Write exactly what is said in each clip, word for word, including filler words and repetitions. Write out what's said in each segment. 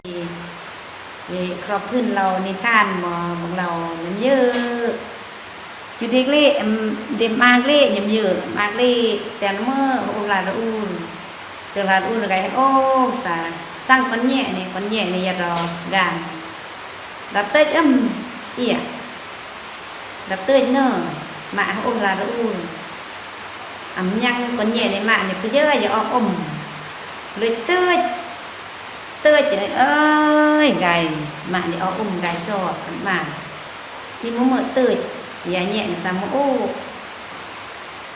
Ê, ê, krop hưn lao ni than mă, bang lao ñam yơ. Ju dik lê, em, dem ak lê, ñam yơ, ak lê, ten mă, ôh la ra ul. Tơ la ra ul gai, ôh, sa, sang kon nhẹ ni, kon nhẹ ni yơ ro gan. Đa têch em, iya. Đa têch nơ, mă ôh la ra ul. Am nhang kon nhẹ ni mă ni pơjơ yơ ôh um. Lê têch. Tơ chơ ơi gai, mă ni ôh um gai so, mă. Ni mă mă tơ, ya nhẹ ni sa mă ôh.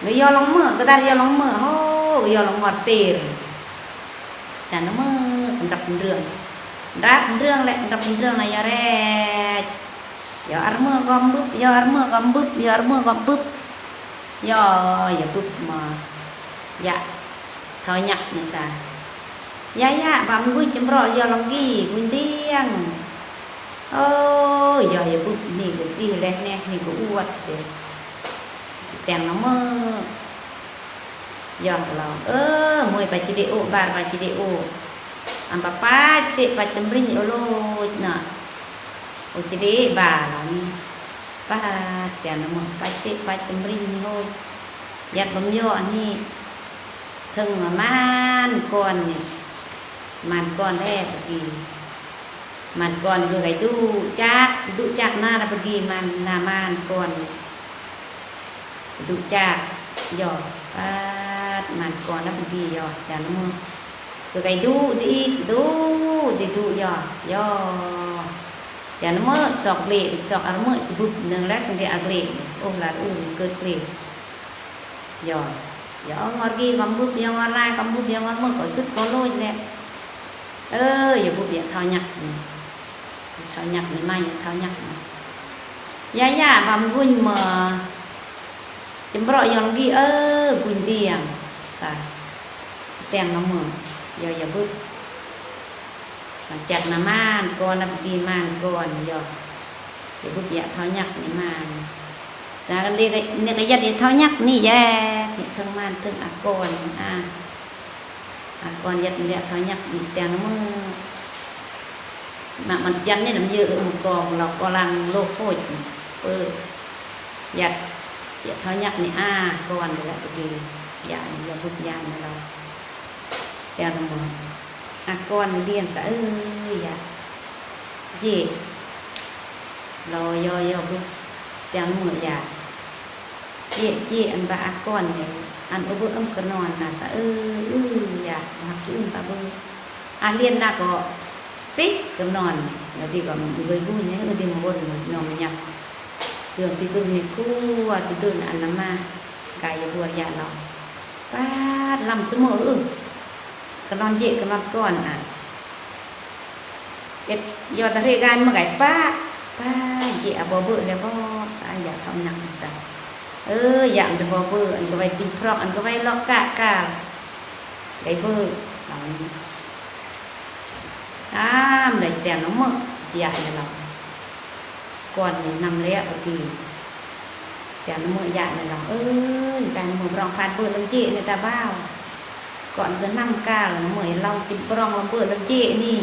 Ni yo long mă, kơ dar yo long mă, ho, yo long ngor tir. Chăn mă, kơnrăp ndrơng. Kơnrăp ndrơng lĕ, kơnrăp ndrơng na yo rek. Yo ar mă gom bưp, yo ar mă gom bưp, yo ar mă gom bưp. Yo, yo bưp mă. Ya. Thoi nhăk ni sa. Ya, ya, bam gui chim ro yo long gi, gui diang. Ơ, yo, yo bưp ni gơ si leh neh, ni gơ uat deh. Teng na mơ. Yo, lo. Ơ, mui pa chi de u, bar pa chi de u. Am pa pach se pach tơmring yo lo na. U chi de ba lo ni. Pach teng na mơ, pach se pach tơmring ni hôi. Yat bam yo ani. Thơng ma man kon ni. Man kon he pagi. Man kon gơ gai du chak, du chak na ra pagi man, na man kon. Du chak, yo, pach man kon na pagi yo, chăn mơ. Gơ gai du, di ik, du, di du yo, yo. Chăn mơ, sok lê, sok ar mơ, chi bưp nơng leh seng di ar lê, ôh la u kơt lê. Yo, yo ngor gi, kom bưp, yo ngor rai, kom bưp, yo ngor mơ, ko sut, ko lôi leh. Ơ, yo bưp ya thoi nhăk ni. Thoi nhăk ni mai, ya thoi nhăk ni. Ya, ya, bam guñ mơ. Chim ro yo long gi, ơ, guñ diang. Sa. Teng na mơ. Yo, yo bưp. Chăt na man kon, na pagi man kon, yo. Yo bưp ya thoi nhăk ni man. Na kan de, ni ka yat ya thoi nhăk ni ya. Ni thơng man, thơng a kon, a. A kon yat ya thoi nhăk ni teng na mơ. Na man jan ni nam yơ mơ kon lo ko lang lo khôi. Pơ. Yat, ya thoi nhăk ni a kon ya pagi. Ya, yo bưp ya ni lo. Teng na mơ. A kon lien sa, ơ, ya. Jê. Lo yo, yo bưp. Teng na mơ ya. Jê, jê, an ba a kon ni. An ôh bơ ưm kơnon na sa, ơ, ơ, ya. Mak ki ưm ba bơ. A lien na ko. Pik kơnon ni. Lo di ko mă bơ gu ni, ơ, di mă bơ ni, no mă nhăk. Dơng ti dơng ni ku, ti dơng an na ma. Gai ya bơ ya lo. Pach lam sơmơ, ơ. Kơnon jê, kơnon kon, a. Ê, yo ta ri gan mă gai pa, pa, jê a bo bơ leh bo, sa ya thoi nhăk sa. Ơ, ya an ta bo bơ, an ta bai pin prok, an ta bai lok ka, ka. Gai bơ, am, gai teng na mơ, ya, ya lo. Kon ni năm leh pagi. Teng na mơ ya ni lo. Ơ, teng na mơ brong phat bơ lăng jê ni ta bao. Kon gơ năm kal na mơ ya lo chim brong lăng bơ lăng jê ni.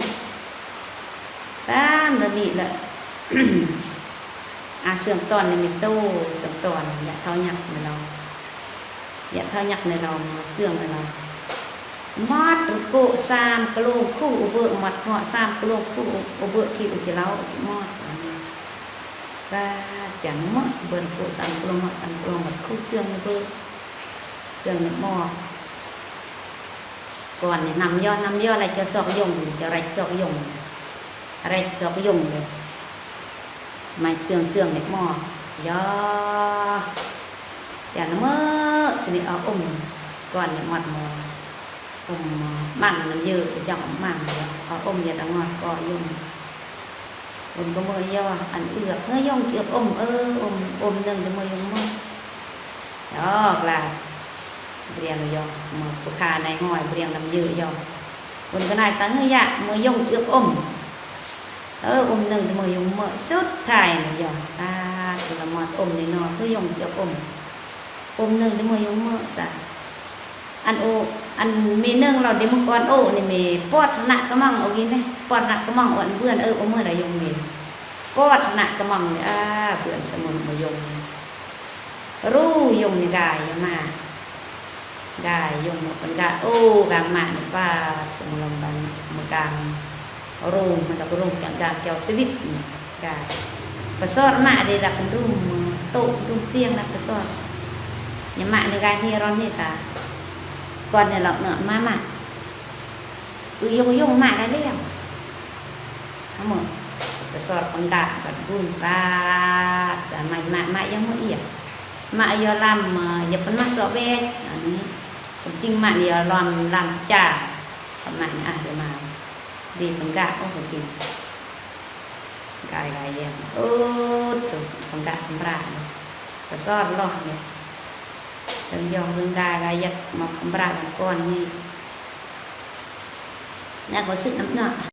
Tam na ni lĕ. A sương ton ni mi tô, sương ton ya thoi nhăk ni lo. Ya thoi nhăk ni lo, sương ni lo. Mot rơkô̆ sam klông khuh u bơ, mot ngoh sam klông khuh u bơ ki u chi lau u chi mot. Ba chăn mot bơ rơkô̆ sam klông, mot sam klông, mot khuh sương ni bơ. Sương ni mot. Kon ni năm yo, năm yo lai cho sok yong, cho rach sok yong. Rach sok yong. Mai sương sương ni mot. Yo. Chăn mot sini o um. Kon ni mot mot. Um, mang na yơ, jong mang yơ. O um yơ ta ngot ko yong. Um kơ mơ yo, an ưp. Hơ yong chi ưp um, ơ, um, um nâng kơ mơ yong mơ. Yo, kla. Briang yo, mơ pơkha nai ngoi, briang năm yơ yo. Um kơ nai sang hơ ya, mơ yong chi ưp um. Ơ, um nâng kơ mơ yong mơ, sut thai nai yo. A, kla mot um ni no, hơ yong chi ưp um. Um nâng kơ mơ yong mơ sa. An ô, An mi neng lao de mut kon o ni mi pot na kemang o gine, pot na kemang o an bươn, ơ, o mut ra yong mi. Pot na kemang ni, a, bươn sa mut mo yong mi. Ru yong mi gai ya ma. Gai yong mo pengga, o, gang ma ni pa, pengulom ban megang. Rung, mata rung, kiang gang, kiau sebit ni. Gai. Pasor ma de dak ndum, to ndum tiang dak pasor. Nya ma ni gai ni ron ni sa. Kon ni lok no mama. Uyung-uyung ma dah liang. Amo. Pasor pengga, bat bun, bat. Sa ma, ma, ma yang mo iya. Ma iya lam, ma iya pernah sobek. Ani. Penting ma iya lam, lam seca. Ma ni ah, dia ma. Di pengga, o, penting. Gai, gai, ya. O, tu, pengga, pembra. Pasor loh, ya. Dan dia, pengga, gai, ya, mau pembra, dan kon ni. Nya, ko sit, nam, na.